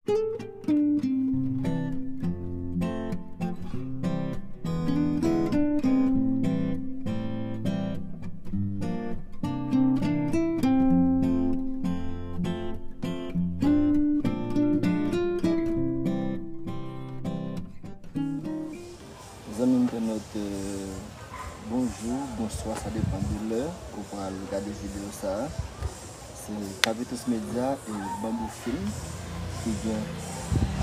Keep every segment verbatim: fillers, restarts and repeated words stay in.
Zanmi entènot, euh, bonjou, bonswa, sa depann de lè ou pral gade videyo sa a. Se Capitous Media e Bamboo Film ki gen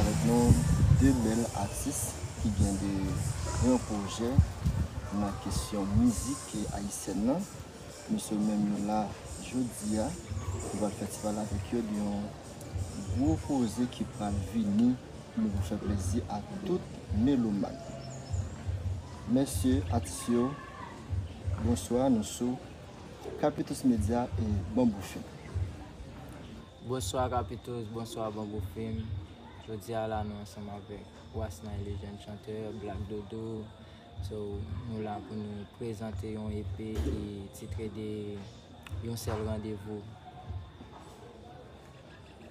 avèk nou de bèl atis ki gen de gran pwojè nan kesyon mizik ayisyèn nan. Mesye menm yo la jodi a, nou pral fè ti pale avèk yo de yon gwo koze ki pral vini, nou pou fè plezi a tout melomàn. Mesye, atis yo, bonswa, nou sou Capitous Media e Bamboo Film. Bonswa Capitous, bonswa Bamboo Film. Jodi a la nou ansanm avèk Wasnay, le jeune chanteur, Black Dodo. So, nou la pou nou prezante yon E P ki titre de Yon Sèl Randevou.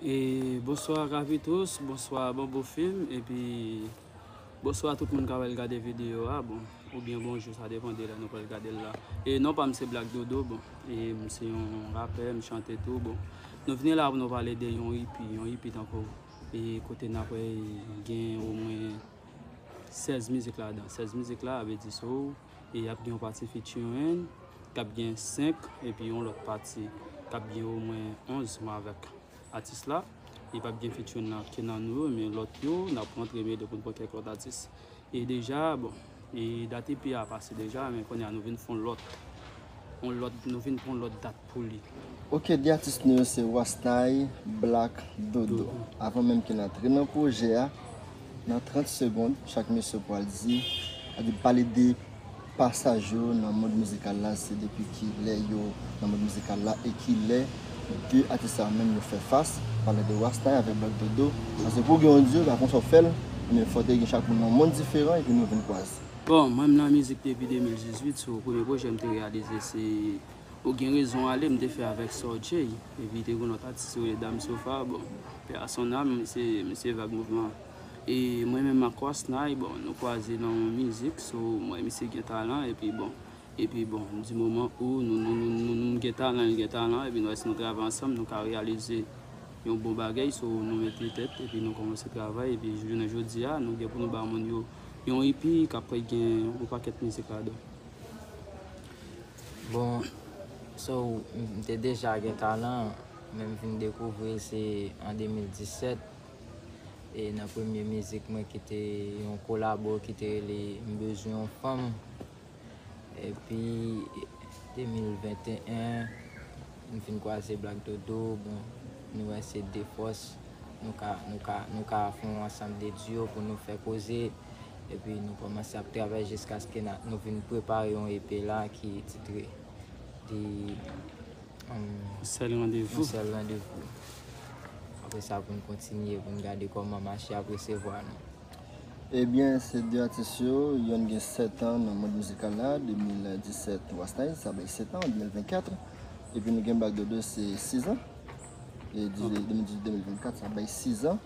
E bonswa Capitous, bonswa Bamboo Film, epi bonswa tout moun k ap gade videyo a, bon, oubyen bonjou, sa depann de lè nou pral gade l la. E non pa m se Black Dodo, bon, e m se yon rapè, m chante tou, bon. Nou vini la pou nou pale de yon E P, yon E P tankou, e kote n ap wè gen omwen sèz mizik ladan. Sèz mizik la, a vle di so, e y ap gen yon pati featuring, k ap gen senk, epi yon lòt pati, k ap gen omwen onz mwen avèk atis la. E p ap gen featuring nan, ke nan nou yo, men lòt yo, n ap rantre mele pou n pran kèk lòt atis. E deja, bon, e dat E P a pase deja, men kounye a nou vin fè yon lòt, yon lòt, nou vin pran yon lòt dat pou li. Ok, de atis nou yo se Wasnay, Black, Dodo. Avan menm ke n antre nan pwojè a, nan trant segonn, chak mesye pral di, a di pale de pasaj yo nan mond mizikal la, se depi ki lè yo nan mond mizikal la e ki lè de atis sa yo menm yo fè fas, pale de Wasnay avèk Black Dodo. Paske pou gen yon dyo, pa konn sa w fè l, men fò te gen chak moun nan yon mond diferan epi nou vin kwaze. Bon, mwen m nan mizik depi de mil dizuit, so premye pwojè m te reyalize se Ou Gen Rezon Ale, m te fè avèk Sorjay, epi te gen yon lòt atis yo rele Dame Sofa, bon, paix à son âme, misye, misye vag mouvman. E mwen menm ak Wasnay, bon, nou kwaze nan yon mizik, so m wè misye gen talan, epi bon, epi bon, di moman ou nou, nou, nou, nou, nou gen talan, li gen talan, epi nou wè si nou travay ansanm, nou ka reyalize yon bon bagay, so nou mete tèt, epi nou kòmanse travay, epi jounen jodi a, nou gen pou nou ba moun yo yon E P k ap gen yon pakèt mizik ladan. Bon, so, m te deja gen talan, men m vin dekouvri l se an de mil disèt, e nan premye mizik mwen ki te yon kolabo ki te rele M Bezwen Yon Fanm. Epi de mil venteyen, m fin kwaze Black Dodo, bon, nou wè se de fòs, nou ka, nou ka, nou ka fè yon ansanm de dyo pou nou fè koze, epi nou kòmanse ap travay jiskaske n a, nou vin prepare yon E P la ki titre de Yon Sèl Randevou. Yon Sèl Randevou. Apre sa, pou n kontinye, pou n gade kòman mache ap resevwa nou. Ebyen, se de atis yo, yonn gen sèt an nan mond mizikal la, de mil disèt Wasnay, sa bay sèt an, de mil vennkat, epi nou gen Black Dodo, se sis an, e de mil dizuit de mil vennkat, sa bay sis an.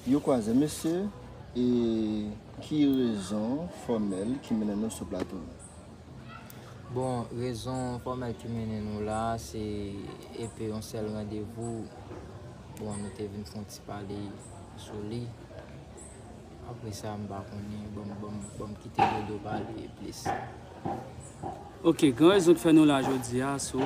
Yo kwaze, mesye, e ki rezon fòmèl ki mennen nou sou plato a? Bon, rezon fòmèl ki mennen nou la a, se E P Yon Sèl Randevou. Bon, nou te vin fè yon ti pale sou li. Apre sa, m pa konnen, ban m, ban m, ban m kite Dodo pale plis. Ok, gran rezon k fè nou la jodi a, so,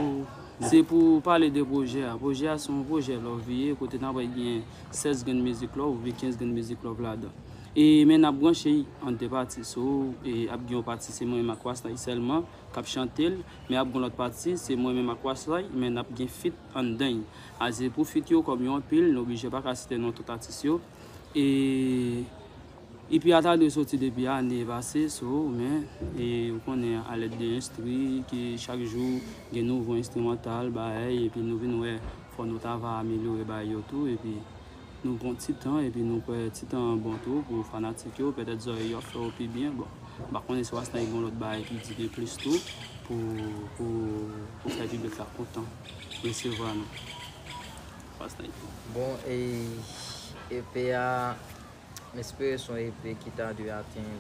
se pou pale de pwojè a. Pwojè a se yon pwojè love li ye, kote n ap gen sèz grenn mizik love oubyen kenz grenn mizik love ladan. E, men n ap branche l an de pati. So, e, ap gen yon pati se mwen menm ak Wasnay sèlman k ap chante l, men ap gen yon lòt pati se mwen menm ak Wasnay, men n ap gen feat anndan l. A se pou feat yo, kòm yo anpil, nou oblije pa ka site non tout atis yo. E, E P a ta dwe soti depi ane pase, so, men, e, ou konnen, a lèd de enstri, ke chak jou gen nouvo enstrimantal, bagay, epi nou vin wè fò nou ta va amelyore bagay yo tou, epi nou pran ti tan, epi nou kwè ti tan an bon tou pou fanatik yo, petèt zòrèy yo ap fè yo pi byen, bon, m pa konnen si Wasnay gen yon lòt bagay ki di de plis tou, pou, pou, pou fè piblik la kontan resevwa nou. Wasnay. Bon, e, E P a, m espere se yon E P ki ta dwe atenn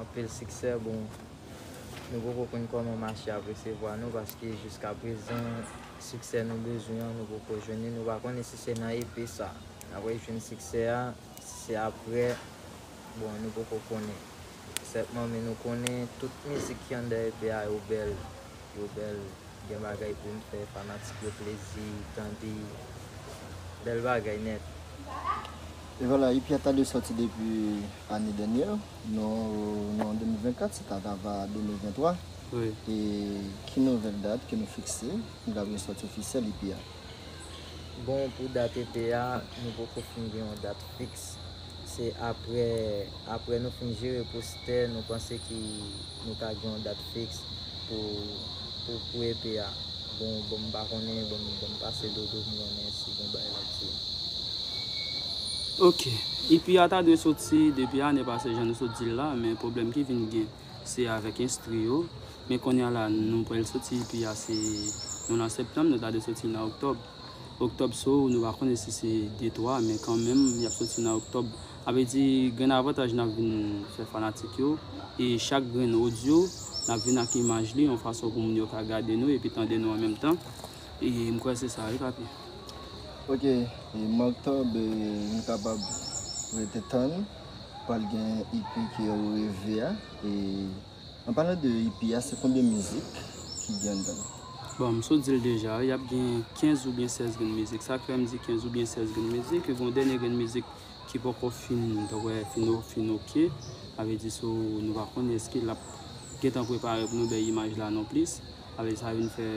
anpil siksè. Bon, nou poko konn kòman mache ap resevwa nou, paske jiska prezan, siksè nou bezwen an, nou poko jwenn li. Nou pa konnen si se nan E P sa n ap jwenn siksè a, si se apre, bon, nou poko konnen. Sèlman, men nou konnen tout mizik ki anndan E P a yo bèl, yo bèl. Gen bagay pou n fè fanatik yo plezi, tande, bèl bagay nèt. E vwala, E P a ta dwe sòti depi ane dènyè, nou, nou an de mil vennkat, se ta, ta va de mil venntwa. Wi. E ki nouvèl dat ke nou fikse, ki ta dwe sòti ofisyèl E P a? Bon, pou dat E P a, nou poko fin gen yon dat fiks. Se apre, apre nou fin jere postè, nou panse ki nou ka gen yon dat fiks pou, pou, pou E P a. Bon, bon, m pa konnen, bon, bon, m pase dodo pou m konnen si gen bagay l ap di. Ok. E P a ta dwe soti depi ane pase, jan nou sot di l la, men pwoblèm ki vin gen, se avèk enstri yo. Men kounye a la, nou pral soti E P a, se nou nan septanm, nou ta dwe soti nan oktòb. Oktòb so, nou pa konnen si se de twa, men kanmenm, y ap soti nan oktòb. Sa vle di, grenn avantaj n ap vin fè fanatik yo, e chak grenn odyo, n ap vin ak imaj li, yon fason pou moun yo ka gade nou epi tande nou an menm tan. E m kwè se sa, wi, papi. Ok, e mwa oktòb, e, nou kapab rete tann, pral gen E P ke ou reve a, e an palan de E P a, se konbyen mizik ki gen anndan l? Bon, m sot di l deja, y ap gen kenz oubyen sèz grenn mizik. Sa k fè m di kenz oubyen sèz grenn mizik, e gen yon dènye grenn mizik ki poko fin, ta wè, fin, fin oke. Sa vle di, so, nou pa konnen èske l ap gentan prepare pou nou bay imaj la non plis. Sa vle di, sa vin fè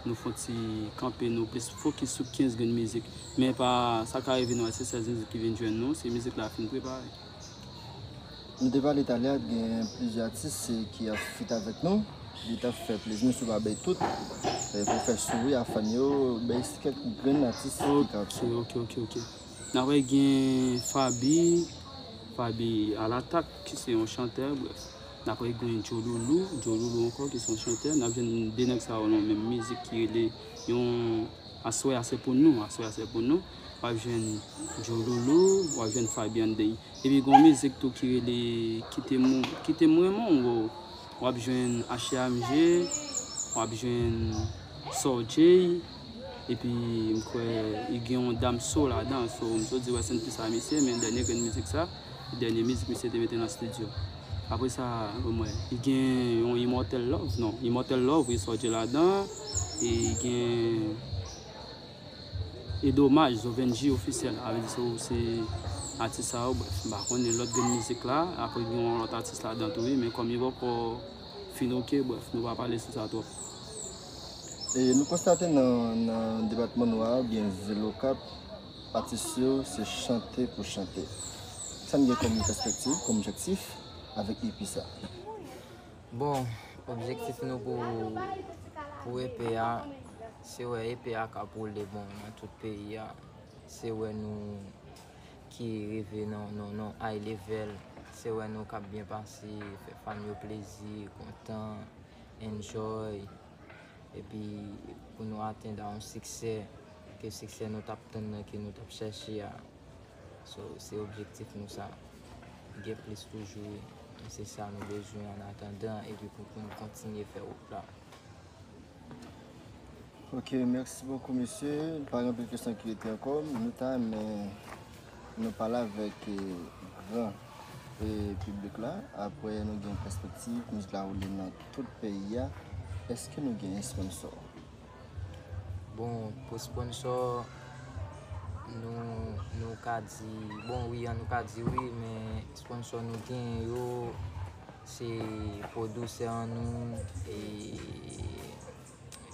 nou fon ti kanpe, nou plis fokis sou kenz grenn mizik. Men pa, sa ka rive nou wè se sèz mizik ki vin jwenn nou, si mizik la fin prepare. Nou te pale talè, gen plizyè atis, e, ki ap feat avèk nou. Li t ap fè plezi nou si w pa bay tout, e, pou fè souri a fan yo, bay kèk grenn atis ki ka ap fè. Ok, ok, ok, ok. N ap gen Faby, Faby Alatak, ki se yon chantè, brèf. N ap gen Djoloulou, Djoloulou ankò, ki se yon chantè. N ap jwenn de nèg sa yo nan menm mizik ki rele yon Aswè a se pou nou, aswè a se pou nou. W ap jwenn Djoloulou, w ap jwenn Faby anndan. Epi gen yon mizik tou ki rele Kite m, Kite m renmen w. W ap jwenn H M G, w ap jwenn Soulja, epi m kwè li gen yon Damso ladan. So, m sot di wè se yon ti sa misye, men dènye grenn mizik sa, dènye mizik misye te mete nan estidyo. Apre sa, bon, mwen, li gen yon Immortal Love, non, Immortal Love, wi, Soulja ladan, e li gen E Domaj, Zovenji Ofisyèl, sa vle di se, se atis sa yo, brèf, m pa konnen lòt grenn mizik la, apre gen yon lòt atis ladan tou, wi, men kòm yo poko fin oke, brèf, nou pa pale sou sa twòp. E nou konstate nan, nan depatman nou a, oubyen vil Okap, atis yo se chante pou chante. Sa n gen kòm pèspektiv, kòm objektif avèk E P sa? Bon, objektif nou pou, pou E P a, se wè E P a k ap woule bon nan tout peyi a. Se wè nou ki rive nan, nan, nan high level. Se wè nou k ap byen pase, fè fan yo plezi, kontan, enjoy. Epi pou nou atenn a yon siksè, ke siksè nou t ap tann nan, ke nou t ap chèche a. So, se objektif nou sa. Gen plis toujou, wi. Se sa nou bezwen an atandan, epi pou, pou nou kontinye fè wout la. Ok, mèsi bokou, mesye. Pa gen anpil kesyon ki rete ankò. Nou ta renmen nou pale avèk, eh, gran, eh, piblik la. Apre, nou gen pèspektiv, mizik la woule nan tout peyi a. Èske nou gen sponsò? Bon, pou sponsò, nou, nou ka di, bon, wi, an nou ka di wi, men sponsò nou genyen yo, se pwodisè an nou, e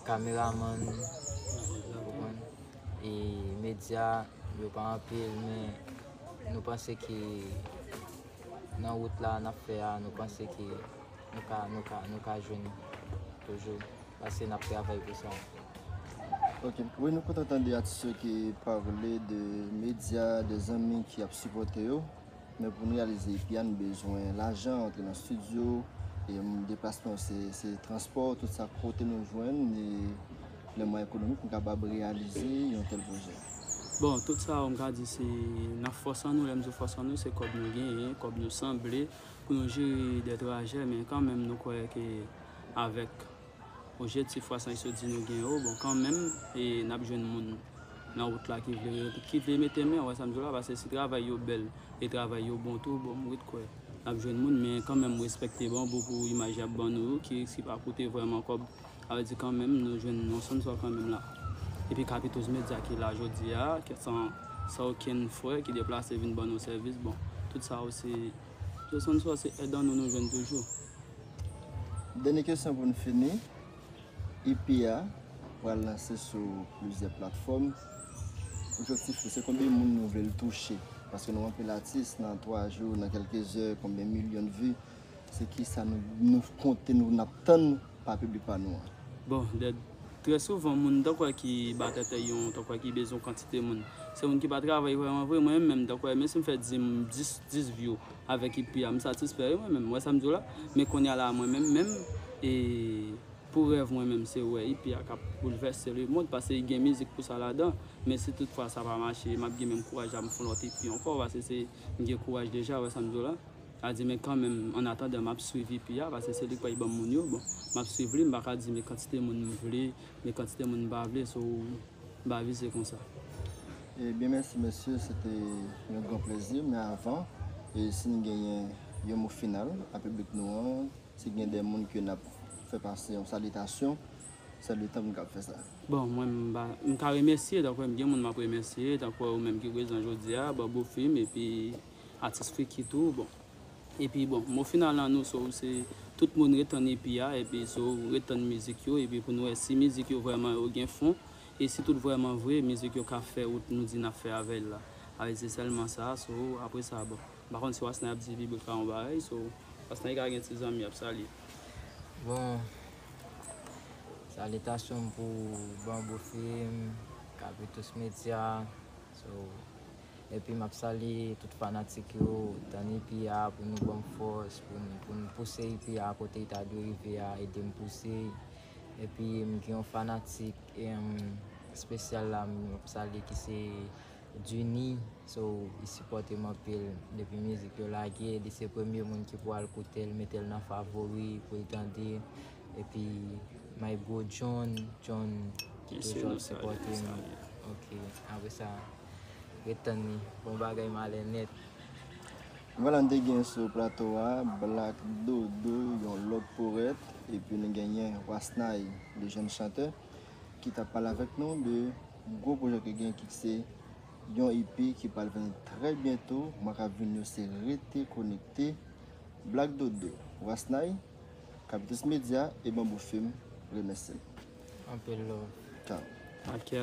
kameramann, ou konprann? E medya, yo pa anpil, men nou panse ke nan wout la n ap fè a, nou panse ke nou ka, nou ka, nou ka jwenn toujou, paske n ap travay pou sa. Ok. Wi, nou kontan tande atis yo ki pale de medya, de zanmi ki ap sipòte yo. Men pou n reyalize E P a, nou bezwen lajan, antre nan estidyo, e, m, deplasman, se, se transpò, tout sa, kote nou jwenn, e, lè mwayen ekonomik, nou kapab reyalize yon tèl pwojè. Bon, tout sa yo, m ka di se nan fòs an nou, lè m di fòs an nou, se kòb nou genyen, kòb nou sanble pou nou jere de trajè, men kanmenm nou kwè ke avèk objektif Wasnay Sot di nou gen yo, bon, kanmenm, e n ap jwenn moun nan wout la ki vle, ki vle mete men, wè sa m di w la, paske si travay yo bèl e travay yo bon tou, bon, m ret kwè n ap jwenn moun, men kanmenm, respekte Banbou pou imaj y ap ban nou yo, ki, ki pa koute vrèman kòb. Sa vle di kanmenm, nou jwenn yon sponsò kanmenm la. Epi Capitous Media ki la jodi a, ki san, san okenn frè ki deplase vin ban nou sèvis. Bon, tout sa yo se, se sponsò, se èd an nou, nou jwenn toujou. Dènye kesyon pou n fini. E P a pral lanse sou plizyè platfòm. Objektif ou se konbyen moun nou vle l touche? Paske nou anpil atis, nan twa jou, nan kèlke zè, konbyen milyon de vi? Se kisa nou, nou konte, nou, n ap tann pa piblik pa nou an? Bon, dè, trè souvan, moun tankou ki ba tèt yo, tankou ki bezwen kantite moun, se moun ki pa travay vrèman vre. Mwen menm, tankou, menm si m fè dis, dis, dis view avèk E P a, m satisfè, wi, mwen menm, wè sa m di w la. Men kounye a la, mwen menm, menm, e pou rèv mwen menm, se wè E P a k ap boulvèse lemonn, paske gen mizik pou sa ladan. Men si toutfwa sa pa mache, m ap gen menm kouraj la, m fè yon lòt E P ankò, paske se, m gen kouraj deja, wè sa m di w la. A di, men kanmenm, an atandan, m ap swiv E P a, paske se li k pral ban m moun yo. Bon, m ap swiv li, m pa ka di men kantite moun m vle, men kantite moun m pa vle, so, m pa vize konsa. Ebyen, mèsi, mesye, se te yon gran plezi, men avan, e si n genyen yon mo final a piblik nou an, si gen de moun ke n ap fè pase yon salitasyon, se le tan pou n ka fè sa. Bon, mwen, m ba, m ka remèsye, tankou m gen moun m ap remèsye, tankou ou menm ki prezan jodi a, Banbou Film, epi atis Friki tou, bon. Epi, bon, mo final lan nou, so, se tout moun ret tann E P a, epi, so, ret tann mizik yo, epi pou nou wè si mizik yo vrèman yo gen fon, e si tout vrèman vre, mizik yo ka fè wout nou di n ap fè avè l la. Avè se sèlman sa, so, apre sa, bon. M pa konn si Wasnay ap di piblik la yon bagay, so, Wasnay ka gen ti zanmi y ap salye. Bon, salitasyon pou Banbou Film, Capitous Media, so, epi m ap salye tout fanatik yo, tann E P a pou nou ban m fòs, pou n, pou n pouse E P a kote l ta dwe rive a, ede m pouse. Epi m gen yon fanatik, em, espesyal la, m ap salye ki se Duni, so, li sipòte m anpil. Depi mizik yo lage, li se premye moun ki pral koute l, mete l nan favori pou l tande. Epi, my bro John, John, ki toujou ap sipòte m. Ok, apre sa, ret tann li. Bon bagay, m ale nèt. Vwala, n te gen sou plato a Black Dodo, yon lòt powèt, epi nou genyen Wasnay, le jeune chanteur, ki t ap pale avèk nou de gwo pwojè ke gen ki se yon E P ki pral vini trè byento. Mwa k ap vini yo se Rete Konekte. Black Dodo, Wasnay, Capitous Media e Banbou Film remèsye m. Anpil love. Tchao. Ok.